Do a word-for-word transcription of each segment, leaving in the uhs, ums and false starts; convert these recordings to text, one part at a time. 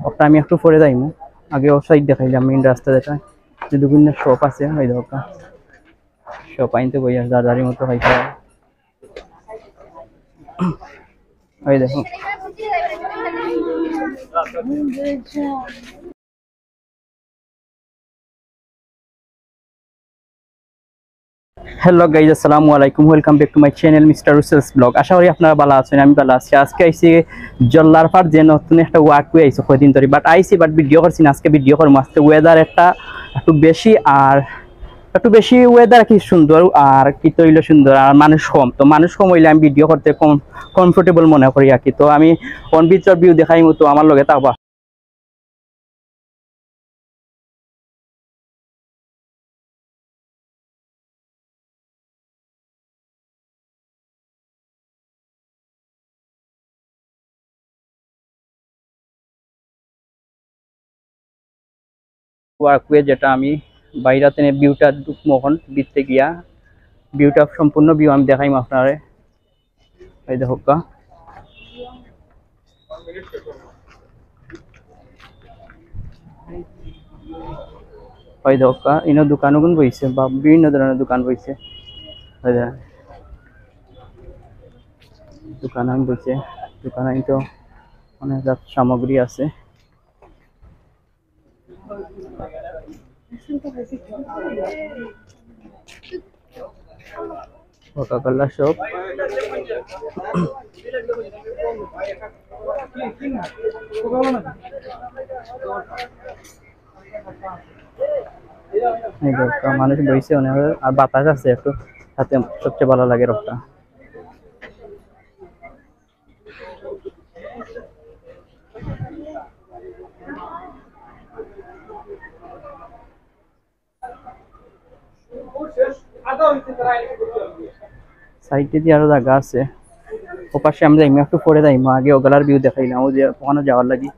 ওটা আমি একটু পরে যাইমু, আগে ও সাইড দেখাইলাম, মেইন রাস্তা যেটা, যে বিভিন্ন শপ আছে, ওই দেখো, শপ আইনতে বই আছে, যার যারই মতো খাইতে হয়। ওই দেখো। হ্যালো গাইজ, আসসালামু আলাইকুম। Welcome back to my channel, mister রুসেলস ব্লগ। আশা করি আপনারা ভালা আছইন, আমি ভালা আছি। আজকে আইছি জল্লারপাড়, যে নতুন একটা ওয়াকওয়ে আইছে কয়দিন ধরি, বাট আইছি, বাট ভিডিও করছি না। আজকে ভিডিও করমু। আজকে ওয়েদার একটা একটু বেশি, আর একটু বেশি ওয়েদার কি সুন্দর, আর কিতা অইলো সুন্দর, আর মানুষ কম। তো মানুষ কম অইলে আমি ভিডিও করতে কম কমফোর্টেবল মনে করি আর কি। তো আমি অন ভিতর ভিউ দেখাইমু, তো আমার লগে থাকবা। ওয়াকওয়ে যেটা আমি বাইরা তেনে ভিউটা ঢুকমু অখন ভিতরে গিয়া, ভিউটা সম্পূর্ণ ভিউ আমি দেখাইমু আপনারে। এই দেখউক্কা, এই দেখউক্কা, ইনো দোকানগুন বইছে বা বিভিন্ন ধরনের দোকান বইছে। এই যে দোকান আইন বইছে, দোকান আইন তো অনেক জাত সামগ্রী আছে। Coca cola shop. এই দেখউক্কা, মানুষ বইছে অনেক, আর বাতাস আছে একটু, তাতে সবচেয়ে ভালা লাগে রোদটা। সাইডেদি আরো জাগা আছে, ওপাশে আমি যাইমু, একটু পরে যাইমু, আগে ওগুলার ভিউ দেখাইলাম, ওই যে ওখানো যাওয়ার লাগি।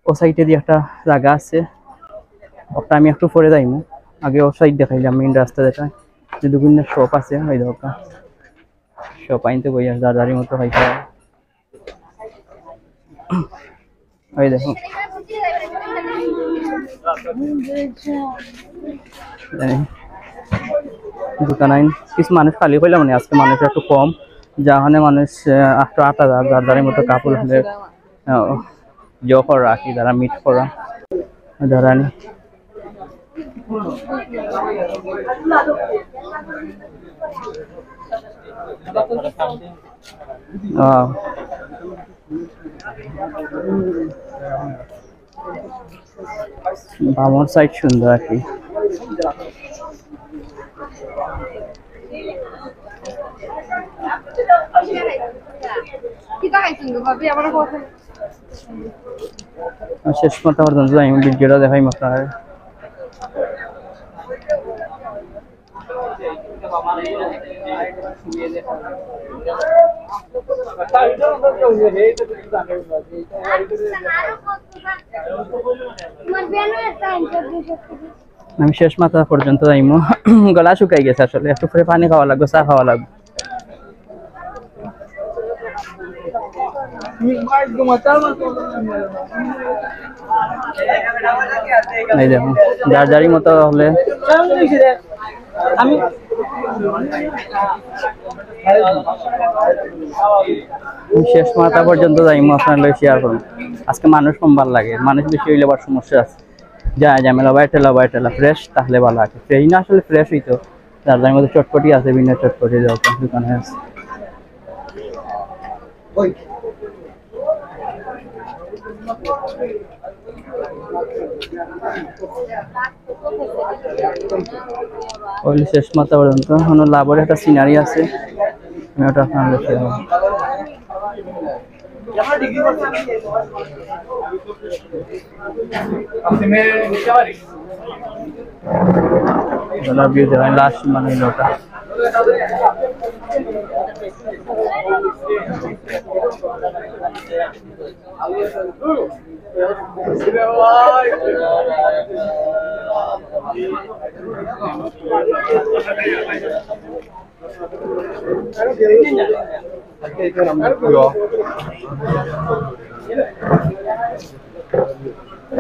ও সাইডেদি একটা জাগা আছে, ওটা আমি একটু পরে যাইমু, আগে ও সাইড দেখাইলাম, মেইন রাস্তা যেটা, যে বিভিন্ন শপ আছে, ওই দেখউক্কা। শপ আইনতে বই আছে, যার যারই মতো খাইতে হয়। ওই দেখো। এই দোকান আইন, কিছু মানুষ খালি কইলাম মানে, আজকে মানুষ একটু কম, যার কারণে মানুষ, আহ, একটু আটা যার, যার যারই মতো কাপড় হলে, আহ, জো করা আর কি, যারা মিট করা, যারা নি। আহ। বামর সাইড সুন্দর আর কি। আর শেষ মাথা পর্যন্ত যাইমু, ভিডিওটা দেখাইমু আপনারে। আমি শেষ মাথা পর্যন্ত যাইমু। গলা শুকাই গেছে আসলে, একটু পরে পানি খাওয়া লাগবো, চা খাওয়া লাগবো। এই দেখো, যার যারই মতো হলে আমি শেষ মাথা পর্যন্ত যাইমু, আপনার লগে শেয়ার করুন। আজকে মানুষ কম ভালা লাগে, মানুষ বেশি অইলে আবার সমস্যা আছে। যা ঝামেলা, বাই ঠেলা, বাই ঠেলা, ফ্রেশ তাহলে ভালা লাগে। ফ্রেশ না আসলে ফ্রেশ অইতো। যার যার মধ্যে চটপটি আছে, বিভিন্ন চটপটি দোকান, দোকানে আছে। ওই শেষ মাথা পর্যন্ত কোনো লাভের একটা সিনারি আছে, আমি ওটা আপনার কাছে লাভ ভিউ দেখাই, লাস্ট মানে হলো ওটা।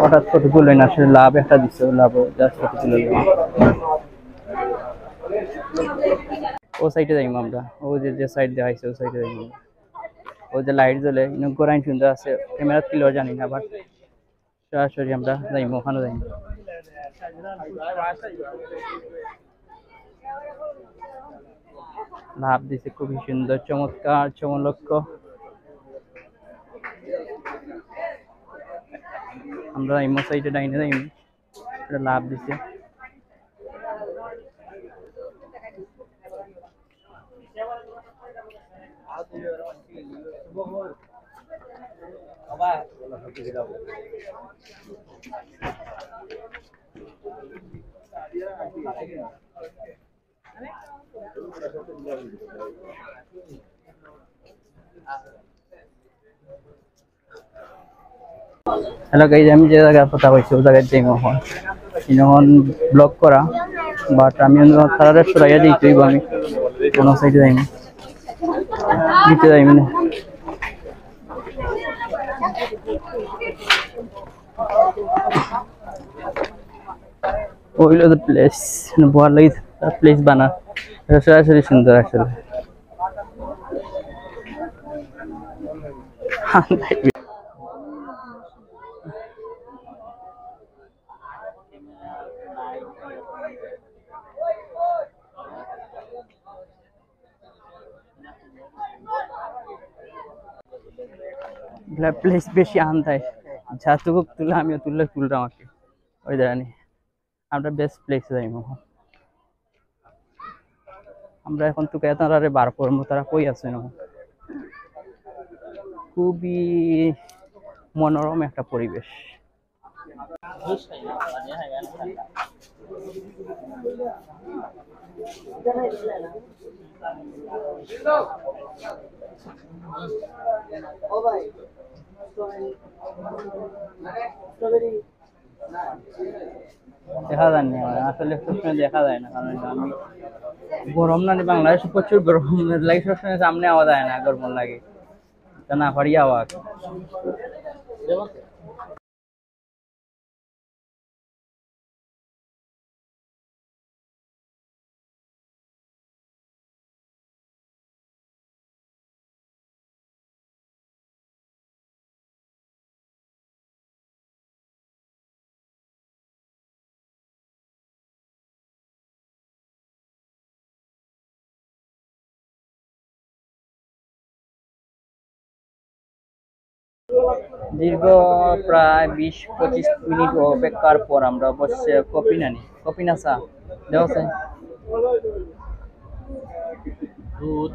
হঠাৎ ফটো তুলে না, আসলে লাভ একটা দিছে, লাভ, জাস্ট ফটো তুলে দিলাম। ও সাইডে যাইমু আমরা, ও যে, যে সাইড দেখাইছে, ও সাইডে যাইমু আমরা। ও যে লাইট জ্বলে, ইনো গোরাইন সুন্দর আছে, ক্যামেরা কিলো জানি না, বাট সরাসরি আমরা যাইমু, ওখানে যাইমু। লাভ দিছে, খুবই সুন্দর, চমৎকার, চমলক্ষ। আমরা যাইমু সাইডে, ডাইনে যাইমু। এটা লাভ দিছে। হ্যালো গাইজ, আমি যে জায়গার কথা কইছি, ও জায়গায় যাইমু এখন। ইনো এখন ব্লগ করা, বাট আমি অন্য তারারে সরাইয়া দিতে হইব, আমি অন্য সাইডে যাইমু, দিতে যাইমু না। ওইলো তো প্লেস, বলার লাগি প্লেস বানা, এটা সরাসরি সুন্দর আসলে। প্লেস বেশি আন দেয়, যা তুকুক তুলে, আমিও তুললে তুললাম আর কি। ওই দেখানি, আমরা বেস্ট প্লেসে যাইমু। আমরা এখন তুকাইয়া তারারে বার করমু, তারা কই আছে না। খুবই মনোরম একটা পরিবেশ। দেখা যায় না, মানে, আসলে সবসময় দেখা যায় না, কারণ আমি গরম না, বাংলাদেশে প্রচুর গরম লাগে, সবসময় সামনে আওয়া যায় না, গরম লাগে, তা না পারি আওয়া। দীর্ঘ প্রায় বিশ পঁচিশ মিনিট অপেক্ষার পর আমরা অবশ্য কফি নানি, কফি না চা দেওয়া আছে। দুধ।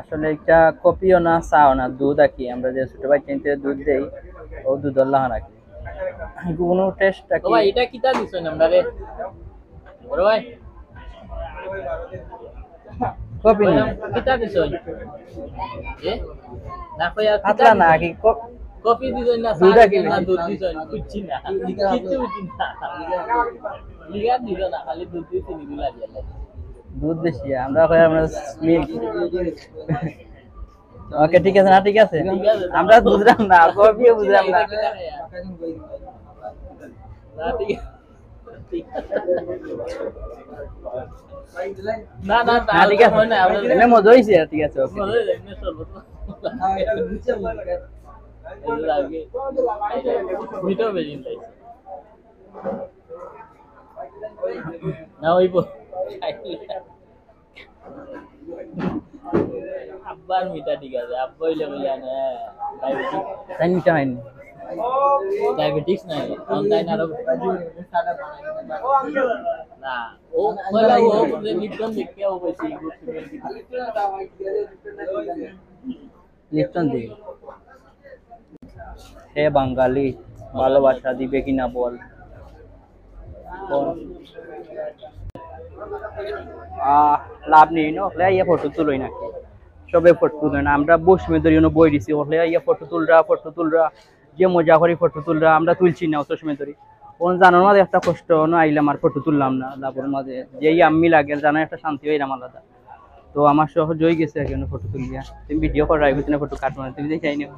আসলে এটা কফিও না, চাও না, দুধ আর কি। আমরা যে ছোট ভাই চিনতে দুধ দেই, ও দুধ লাহান আর কি। কোনো টেস্ট আর ও কি? ভাই, এটা কিতা দিছইন আমরা রে? বড় ভাই, কফি নি? কিতা দিছইন? এ? না কইয়া কিতা পাতলা না দিছইন? কি? ক-, কফি দিছইন না, দুধ চা আর কি দিছইন না, বেশি? দুধ দিছইন? বুঝছি না। কিচ্ছু বুঝছি না। লিগা দিল না, খালি দুধ দিয়ে চিনি দিলা দিয়ে লাগে। দুধ বেশি, আমরা কই আমরা মিল্ক। ওকে, ঠিক আছে, না, ঠিক আছে। ঠিক আছে। আমরা বুঝলাম না, কফিও বুঝলাম না। না, ঠিক আছে। না, না, না, ঠিক আছে। হয় না, আমরা এমনি মজা হইছে, ঠিক আছে, ওকে। মজা হইছে, এমনি শরবত। এই লাগে। মিঠা বেশি খাইছে। না, ওই বল। আব্বার মিঠা ঠিক আছে, আব্বা হইলে বলে আনে ডায়াবেটিস। তাই মিঠা হয়নি। ডায়াবেটিস নাই, অন তাই না আরো। না, ও পয়লা ও বুঝে লিপটন দেখে ও বেশি গুড ফিমেল। লিপটন দি। হে বাঙালি, ভালোবাসা দিবে কিনা বল। কোন? আহ, লাভ নেই, না হলে ইয়ে ফটো তুলই নাকি? সবে ফটো তুলে না, আমরা বসে ধরি, ওনো বই দিছি, হলে ইয়ে ফটো তুলরা, ফটো তুলরা, যে মজা করি ফটো তুলরা, আমরা তুলছি না অত সময় ধরি। ওন জানোর মাঝে একটা কষ্ট, ওনো আইলাম আর ফটো তুললাম না, লাভর মাঝে যেই আমি লাগে, জানো একটা শান্তি পাইলাম আলাদা। তো আমার সহজ হয়ে গেছে আর কি, ওনো ফটো তুলিয়া। তুমি ভিডিও করার আগে তুমি ফটো কাট মানে তুমি দেখাই নিও।